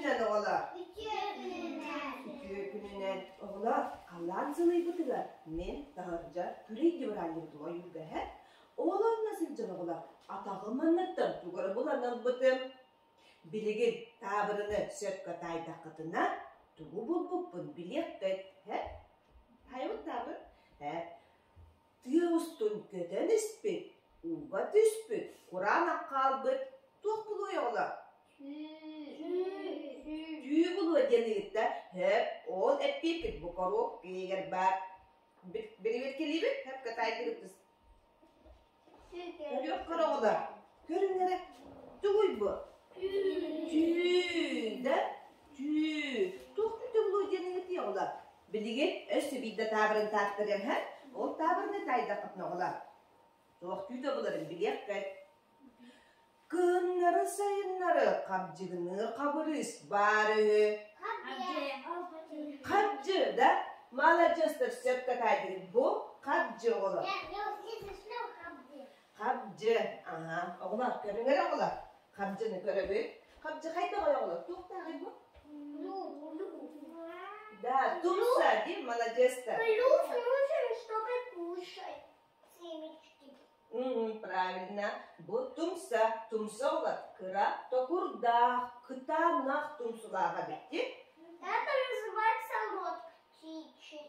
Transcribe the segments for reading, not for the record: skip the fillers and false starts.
күнүнэн, оҕолор! Үтүө күнүнэн! Үтүө күнүнэн! Оҕолор, халлаан сылыйбытыгар мин таһырдьа күрэй дьыбараанньыбытым ойуурга иһэ. Ол онно сылдьан оҕолор, атаҕым анныттан тугу эрэ булан ылбытым. Билигин таабырыны сөпкө таайдаххытына, тугу булбуппун билиэххит, һэ? Таайбыт таабыр? Һэ? Тыа устун көтөн испит, ууга түспүт, кураанах хаалбыт туох булуой оҕолор? Түү булуо диэн ыйытта. Һөп, ол эппиэккит бу коробка иһигэр баар. Бирибиэркэлиибит, һөп, катайдыгыт Көрүөххэ оҕолор, көрүҥ эрэ, тугуй бу? Түү, да? Түү. Туох түүтэ булуо диэн ыйытыы оҕолор. Билигин өссө биирдэ таабырын тааттарыам, һэ? Ол таабырыны таайдаххытына оҕолор, туох түүтэ буларын билиэххит. Кыһыннары-сайыннары хабдьыгыныыр хабырыыс баар үһү. Хабдьы, да? Маладьыастар сөпкө таайдыгыт. Бу хабдьы оҕолор. Хабдьы. Аһа. Оҕолор, көрүҥ эрэ оҕолор. Хабдьыны көрөбүт. Хабдьы хайдах оҕолор? Туохтааҕый бу? Да, тумса, дии, маладьыастар. Плюс нужен, чтобы кушать семечки. Правильно. Бу тумса, тумса оҕолор кыра токурдаах, кытаанах тумсулааҕа эбит. Это называется рот птичий.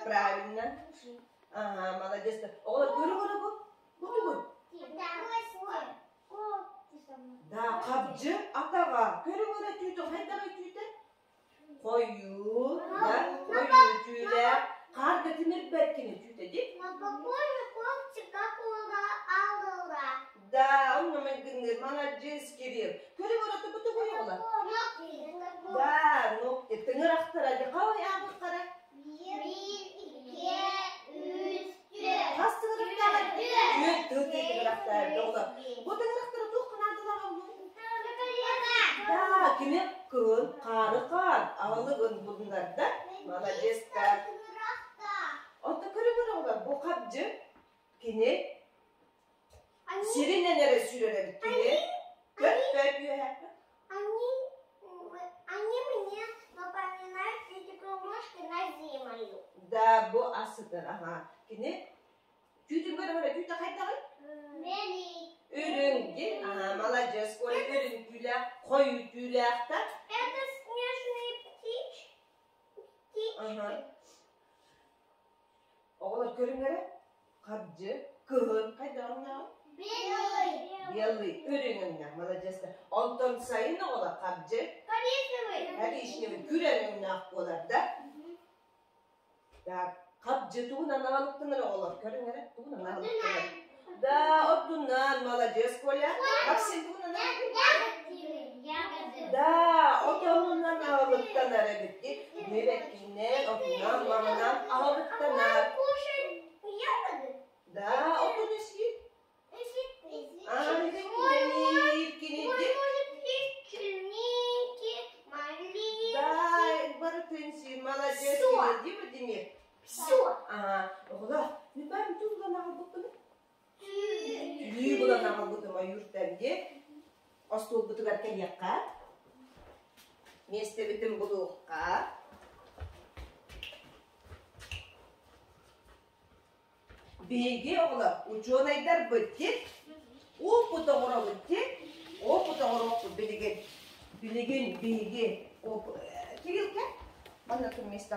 Правильно. Ага, молодец. Оҕолор көрү-көрү бу. Бу тугуй? Да, хабдьы атаҕа. Көрү-көрө түүтэ хайдаҕый түүтэ? Хойуу, да, хойуу түүлээх, хаарга тимирбэт кини түүтэ дии. На похожи когти, как у орла. Да, онно майгынныыр, маладьыас Кирилл. Көрү-көрө тугу тугуй оҕолор? Да, ногти, тыҥырахтара дии, хай аабыххара? Биир, икки, үс, түөрт. Хас тыҥырахтааҕар? Түөрт тыл тыҥырахтаах оҕолор. Бу тыҥырахтара туох наадалаах Да, кини кыһын хаары хаан аһылыгын булунарда. Маладьыастар. Онто көрүҥэр оҕолор, бу хабдьы кини сиринэн эрэ сүүрэр эбит кини. Көппөт үөһэ. Они, они мне напоминают эти крылышки на зимою. Да, бу асытыр, ага. Кини Түүтүн көрөҥөрө түүтэ хайдаҕый? Үрүҥ дии. Аһаа, маладьыас. Коля үрүҥ түүлээх, хойуу түүлээх да? Это снежные птички. Аһа. Оҕолор көрүҥ эрэ. Хабдьы, кыһын хайдах өҥнөөҕүй? Белый. Белый, үрүҥ өҥнөөх, маладьыастар. Онтон сайын оҕолор хабдьы? Коричневый. Коричневый, күрэҥ өҥнөөх буолар да? Так, хабдьы тугунан аналыктанар оҕолор? Көрүҥ эрэ, тугунан аналыктанар? Да, отунан, маладьыас, Коля. Максим тугунан Да, отонунан аһылыктанар эбит. Мүрэккинэн, отунан, маһынан аһылыктанар. Да, отун исиир. Оҕолор, мен бәрін түү булан аҕалбыппын. Түү булан аҕалбытым ойууртан диye. Остуолбутугар кэлиэххэ. Миэстэбитин булуохха. Биһиги оҕолор учуонайдарбыт дии, опыт оҥоробут дии, опыт оҥоруохпут билигин. Билигин биһиги Кирилл кэл, манна тур место.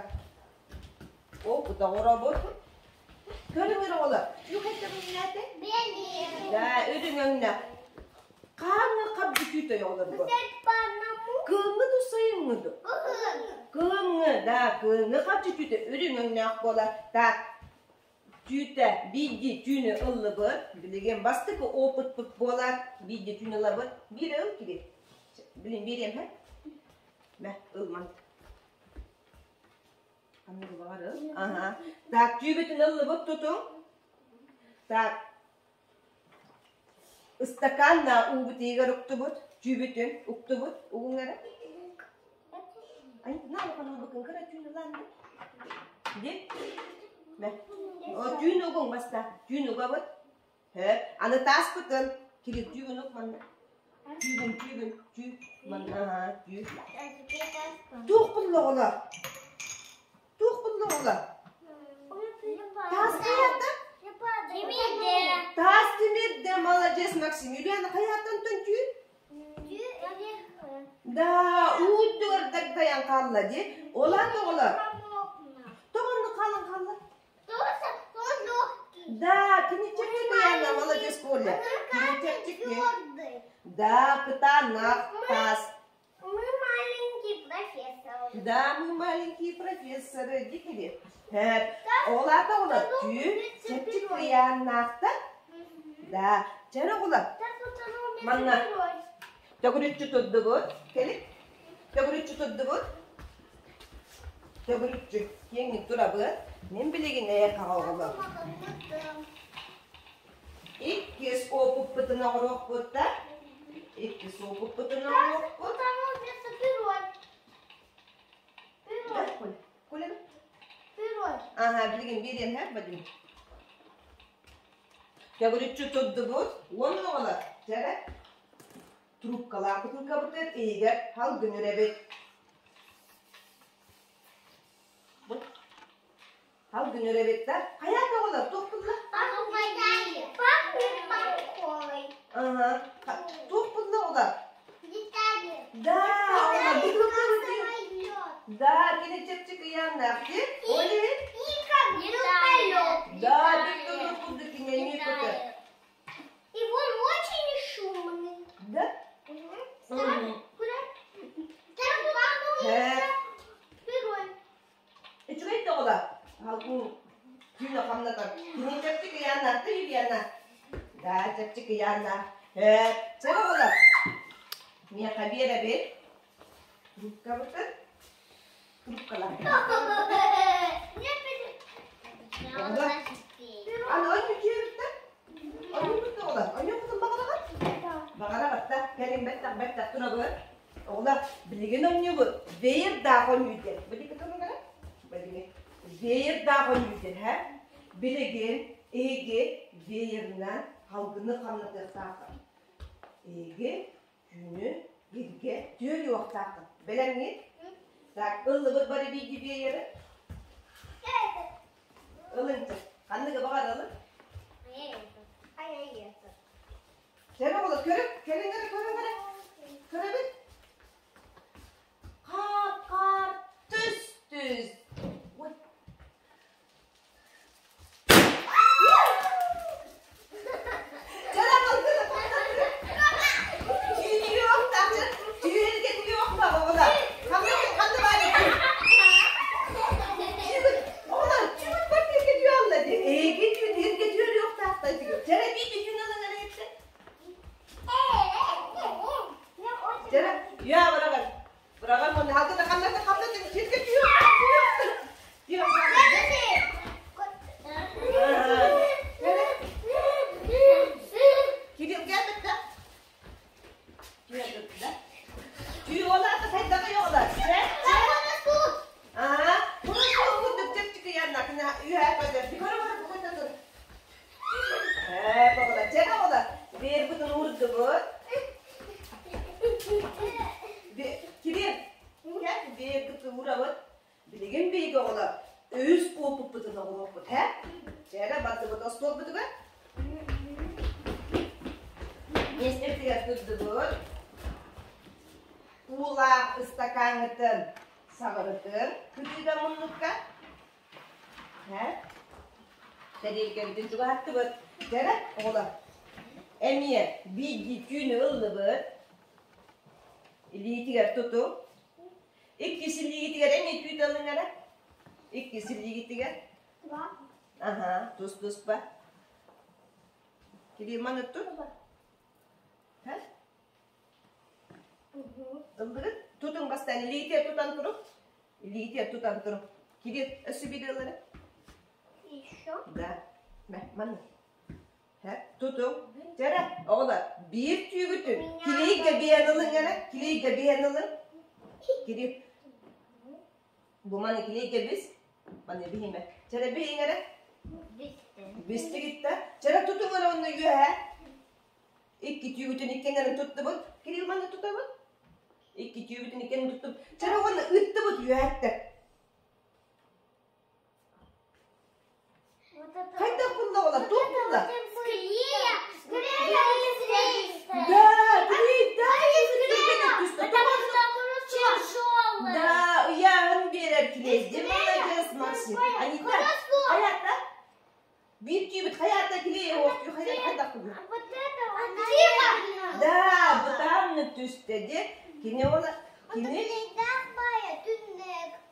Опыт оҥоробут. Көрүҥ эрэ оҕолор, туох эттэҕиннээтэ? Да, үрүҥ өҥнө. Хааҥҥа хап бүтүү тойоҕолорго. Кыһыҥҥы ду сайыҥҥы ду? Кыһыҥҥы, да, кыһыҥҥы хапчы түүтэ үрүҥ өҥнөөх буолар. Так, түүтэ биирдии түүнү ыллыбыт. Билигин бастакы опытпыт буолар. Биирдии түүнү ылабыт. Биир ыл кири. Билин биэриэм, һэ? Мэ, ылман. Ханныгы баҕар ыл. Аха. Так, түүбүтүн ыллыбыт тутуҥ. Так, Ыстакаанна уубутугар уктубут, түүбүтүн уктубут, угуҥ эрэ. Ай, на улахан кыра түүн ылаан Ди? Мэ. О, түүн угуҥ баста. Түүн угабыт. Хэ, аны тааспытын кирил түүгүн ук манна. Түүгүн, түүгүн, түү. Манна түү. Туох буллаҕына? Туох буллаҕына? Таас хайаата? Таас тимирдэ, молодец, Максим. Юлиана хайааттан түү? Да, уутугар дагдайан хаалла дии. Ол аата оҕолор. Тоҕонну хаалан хаалла? Да, кини чэпчэки Анна, молодец, Коля. Кини чэпчэки. Да, кытаанах таас. Мы маленькие профессоры. Да, мы маленькие профессоры, дикили. Ол аата оҕолор түү чэпчик кыйааннаахтар. Да, чэрэ оҕолор. Манна төгүрүччү турдубут. Кэлик. Төгүрүччү турдубут. Төгүрүччү киэҥник турабыт. Мин билигин эйэхэ оҕолор. Иккис опыппытын оҥоруохпут да? Иккис опыппытын оҥоруохпут. Коля. Ага, билигин биэриэм һэ, Вадим. Төгүрүччү турдубут. Уон оҕолор, дьэрэ. Трубкалаах бытыылкабытыгар иһигэр халгын үрэбит. Халгын үрэбит да? Хайаат оҕолор, туох булла? Пахнет морковой. Ага. Туох булла оҕолор? Да, оҕолор, бытыылкабыт Да, кини чэпчэки ыйааннаах дии. Ол иһин? И как вертолет. Да, вертолет курдук кинини көтөр. И он очень шумный. Да? Куда? Там волнуется перой. Үчүгэй да оҕолор. Түүнө хамнатар. Кини чэпчэки ыйааннаах да Юлиана? Да, чэпчэки ыйааннаах. Чэ оҕолор. Миэхэ биэрэбит. Трубкабытын. Трубкалар. Аны ойньучуйбуттар. Ойньуйбут оҕолор. Ойньуйбутун баҕараҕыт? Баҕараҕыт да. Кэлин бэттэх бэттэх турабыт. Оҕолор, билигин оонньуубут. Веердаах оонньуу диэн. Билигин турун эрэ. Билигин. Веердаах оонньуу диэн, һэ? Билигин эһиги веерынан халгыны хамнатыахтааххыт. Эһиги Түүнү бииргэ түөрүөхтааххын. Бэлэмҥит? Так, ыллыбыт бары биирдии биэйэбит. Ылыҥчы. Ханныгы баҕаралын? Кэлэ оҕолор, көрүҥ, кэлиҥ эрэ, көрүҥ эрэ. Көрөбүт? Хап-хап, түс-түс. Ой. Билигин биһиги оҕолор үс куоппуппутун оҕолуохпут, һэ? Чээрэ бардыбыт остуолбутугар. Миэстэтигэр турдубут. Уулаах ыстакааҥҥытын саҕырытын кытыыга муннукка. Һэ? Тэриэлкэбитин чугаһаттыбыт. Чээрэ, оҕолор. Эмиэ биирдии түүнү ыллыбыт. Илиитигэр туту. Иккис илиигитигэр эмиэ түүт ылыҥ эрэ. Иккис илиигитигэр. Аха, тус-туспа. Килиман ыттын. Ха? Ыллыгыт? Тутун бастаан илиитигэр тутан турук. Илиитигэр тутан турук. Кирилл, өссө биир ылары. Еще? Да. Мэ, манна. Тутуҥ. Дьэрэ, оҕолор, биир түүгүтүн килиэйгэ биһэн ылыҥ эрэ, килиэйгэ биһэн ылыҥ. Кирип. Бу маны килиэйгэ бис. Маны биһимэ. Чэрэ биһиҥ эрэ. Бистигиттэ. Чэрэ тутуҥ эрэ онно үөһэ. Икки түүгүтүн иккиэн эрэ туттубут. Кирилл маны тутабыт. Икки түүбүтүн иккиэн туттум. Чэ, уонна ыттыбыт үөһэттэр. Хайдах булла оҕолор? Туох булла? Да, да, Да, ыйааһын биэрэр килиэйди. Молодец, Максим. Анита, хайата? Биир түүбүт хайата килиэй оһох хайата хайдах курдук? Да, бытааннык түстэ де. Кини ола кини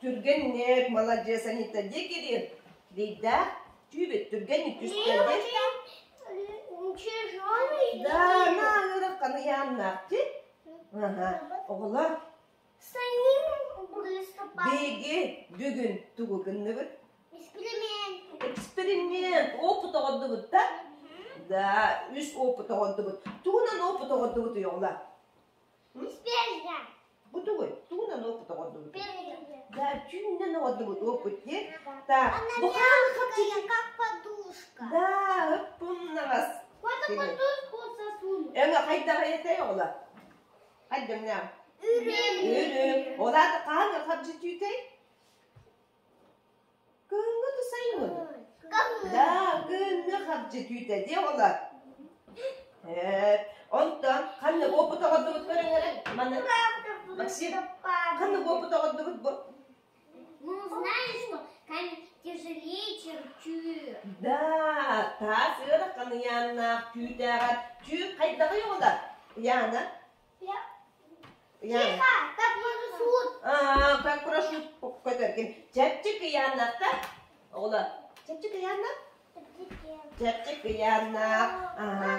Түргэнник, маладьыас Анита, дии кириэн. Лейдаах түүбүт түргэнник түстэ Да, нааңырах ханыйааннаах ти. Аха, оҕолор. Биһиги бүгүн тугу гынныбыт? Эксперимент. Эксперимент. Опыт оҕордубут да? Да, үс опыт оҕордубут. Тугунан опыт оҕордубут оҕолор? Бу тугуй? Тугунан опыт оҕордубут? Да, түүннэн оҕордубут опыт диэн. Так, Она бу мягкая, как подушка. Да, ыппыннаҕас. Вот подушку засунуть. Эҥэ хайдах этэй оҕолор? Хайдамна? Үрүҥ. Үрүҥ. Ол аата хаһан хабдьы түүтэй? Кыһыҥҥы да сайыҥҥы? Да, кыһыҥҥы хабдьы түүтэ диэ оҕолор. Ээ, онтон ханнык опыт оҕордубут көрүҥ эрэ манна Максим, ханнык опыт оҕордубут бу? Мы узнали, что камень тяжелее, чем түү. Да, таас ыарахан ыйааннаах түүтээҕэр түү хайдаҕый оҕолор? Яна? Яна? Тихо, как парашют. Аа, как парашют көтөргүн. Чэпчик ыйааннаахта? Оҕолор, чэпчик ыйааннаах? Чэпчик ыйааннаах. Аха.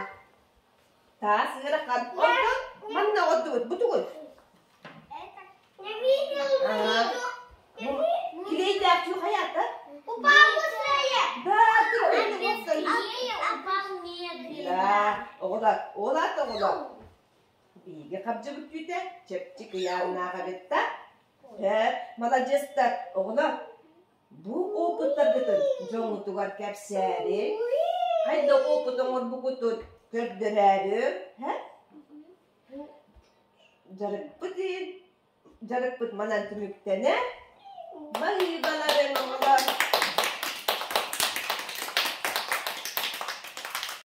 Таас ыарахан. Онтон манна оҕордубут. Бу тугуй? Я видел, Ага. Бу килиэйдээх түү хайаата? Упал быстрее. Да, А без клея упал медленно. Да, оҕолор, ол аата оҕолор. Биһиги хабдьыбыт түүтэ чэпчик ыйааннаах эбит да. Э, маладьыастар, оҕолор, бу опыттаргытын дьоҥҥутугар кэпсээри, хайдах опыт оҥорбуккутун көрдөрөөрү, һэ? Дьарыкпыт иһин, дьарыкпыт манан түмүктэнэ. Баһыыбалары!